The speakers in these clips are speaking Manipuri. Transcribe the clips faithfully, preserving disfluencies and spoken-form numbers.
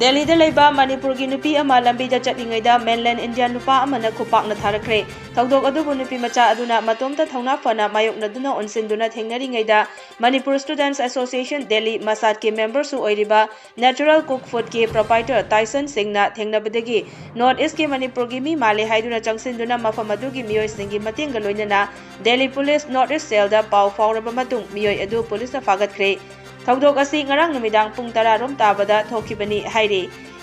ꯗꯦꯜꯂꯤꯗ ꯂꯩꯕ ꯃꯅꯤꯄꯨꯔꯒꯤ ꯅꯨꯄꯤ ꯑꯃ ꯂꯝꯕꯤꯗ ꯆꯠꯂꯤꯉꯩꯗ mainland Indian ꯅꯨꯄꯥ ꯑꯃꯅ ꯈꯨꯄꯥꯛꯅ ꯊꯥꯔꯛꯈ꯭ꯔꯦ꯫ ꯊꯧꯗꯣꯛ ꯑꯗꯨꯕꯨ ꯅꯨꯄꯤ ꯃꯆꯥ ꯑꯗꯨꯅ ꯃꯇꯣꯝꯇ ꯊꯧꯅꯥ ꯐꯅ ꯃꯥꯌꯣꯛꯅꯗꯨꯅ ꯑꯣꯟꯁꯤꯟꯗꯨꯅ ꯊꯦꯡꯅꯔꯤꯉꯩꯗ ꯃꯅꯤꯄꯨꯔ Students Association Delhi ꯃꯁꯥꯠꯀꯤ memberꯁꯨ ꯑꯣꯏꯔꯤꯕ Natural Cook Foodꯀꯤ proprietor ꯇꯥꯏꯁꯟ ꯁꯤꯡꯅ ꯊꯦꯡꯅꯕꯗꯒꯤ North Eastꯀꯤ ꯃꯅꯤꯄꯨꯔꯒꯤ ꯃꯤ ꯃꯥꯜꯂꯦ ꯍꯥꯏꯗꯨꯅ ꯆꯪꯁꯤꯟꯗꯨꯅ ꯃꯐꯝ ꯑꯗꯨꯒꯤ ꯃꯤꯑꯣꯏꯁꯤꯡꯒꯤ ꯃꯇꯦꯡꯒ ꯂꯣꯏꯅꯅ Delhi Police North East Cellꯗ ꯄꯥꯎ ꯐꯥꯎꯔꯕ ꯃꯇꯨꯡ ꯃꯤꯑꯣꯏ ꯑꯗꯨ ꯄꯨꯂꯤꯁꯅ ꯐꯥꯒꯠꯈ꯭ꯔꯦ꯫ ꯊꯧꯗꯣꯛ ꯑꯁꯤ ꯉꯔꯥꯡ ꯅꯨꯃꯤꯗꯥꯡ ꯄꯨꯡ ꯇꯔꯥ ꯔꯣꯝ ꯇꯥꯕꯗ ꯊꯣꯛꯈꯤꯕꯅꯤ ꯍꯥꯏꯔꯤ꯫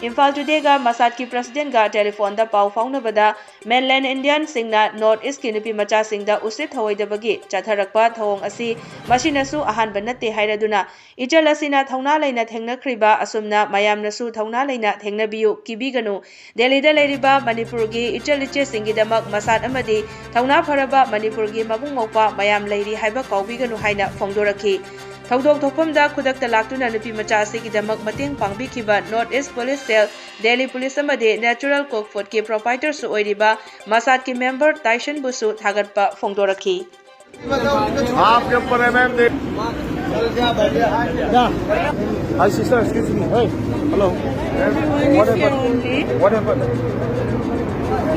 ꯏꯝꯐꯥꯜ Todayꯒ ꯃꯁꯥꯠꯀꯤ presidentꯒ telephoneꯗ ꯄꯥꯎ ꯐꯥꯎꯅꯕꯗ mainland Indianꯁꯤꯡꯅ North Eastꯀꯤ ꯅꯨꯄꯤ ꯃꯆꯥꯁꯤꯡꯗ ꯎꯁꯤꯠ ꯊꯑꯣꯏꯗꯕꯒꯤ ꯆꯠꯊꯔꯛꯄ ꯊꯧꯑꯣꯡ ꯑꯁꯤ ꯃꯁꯤꯅꯁꯨ ꯑꯍꯥꯟꯕ ꯅꯠꯇꯦ ꯍꯥꯏꯔꯗꯨꯅ ꯏꯆꯜ ꯑꯁꯤꯅ ꯊꯧꯅꯥ ꯂꯩꯅ ꯊꯦꯡꯅꯈ꯭ꯔꯤꯕ ꯑꯁꯨꯝꯅ ꯃꯌꯥꯝꯅꯁꯨ ꯊꯧꯅꯥ ꯂꯩꯅ ꯊꯦꯡꯅꯕꯤꯌꯨ, ꯀꯤꯕꯤꯒꯅꯨ꯫ ꯗꯦꯜꯂꯤꯗ ꯂꯩꯔꯤꯕ ꯃꯅꯤꯄꯨꯔꯒꯤ ꯏꯆꯜ ꯏꯆꯦꯁꯤꯡꯒꯤꯗꯃꯛ ꯃꯁꯥꯠ ꯑꯃꯗꯤ ꯊꯧꯅꯥ ꯐꯔꯕ ꯃꯅꯤꯄꯨꯔꯒꯤ ꯃꯕꯨꯡ ꯃꯧꯄ꯭ꯋꯥ ꯃꯌꯥꯝ ꯂꯩꯔꯤ ꯍꯥꯏꯕ ꯀꯥꯎꯕꯤꯒꯅꯨ ꯍꯥꯏꯅ ꯐꯣꯡꯗꯣꯔꯛꯈꯤ꯫ ꯊꯧꯗꯣꯛ ꯊꯣꯛꯐꯝꯗ ꯈꯨꯗꯛꯇ ꯂꯥꯛꯇꯨꯅ ꯅꯨꯄꯤ ꯃꯆꯥ ꯑꯁꯤꯒꯤꯗꯃꯛ ꯃꯇꯦꯡ ꯄꯥꯡꯕꯤꯈꯤꯕ North East Police Cell, Delhi Police ꯑꯃꯗꯤ Natural Cook Foodꯀꯤ proprietorꯁꯨ ꯑꯣꯏꯔꯤꯕ ꯃꯁꯥꯠꯀꯤ member ꯇꯥꯏꯁꯟꯕꯨꯁꯨ ꯊꯥꯒꯠꯄ ꯐꯣꯡꯗꯣꯔꯛꯈꯤ꯫ आपके ऊपर है ma'am. Hi sister, excuse me. Hey, hello. What happened? What happened?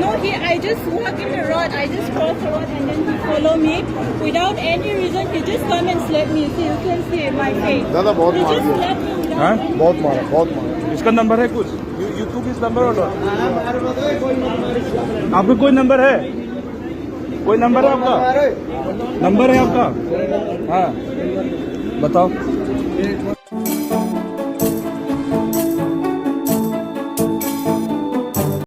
No, he, I just walk in the road. I just cross the road and then he follow me without any reason. He just come and slap me. See, you can see my face. दादा, बहुत He मार just दिया। slap me without हाँ? any बहुत मारा, बहुत मारा। इसका नंबर है कुछ? You, you took his number or not? आपका कोई नंबर है? कोई नंबर है आपका? नंबर है आपका? हाँ, बताओ।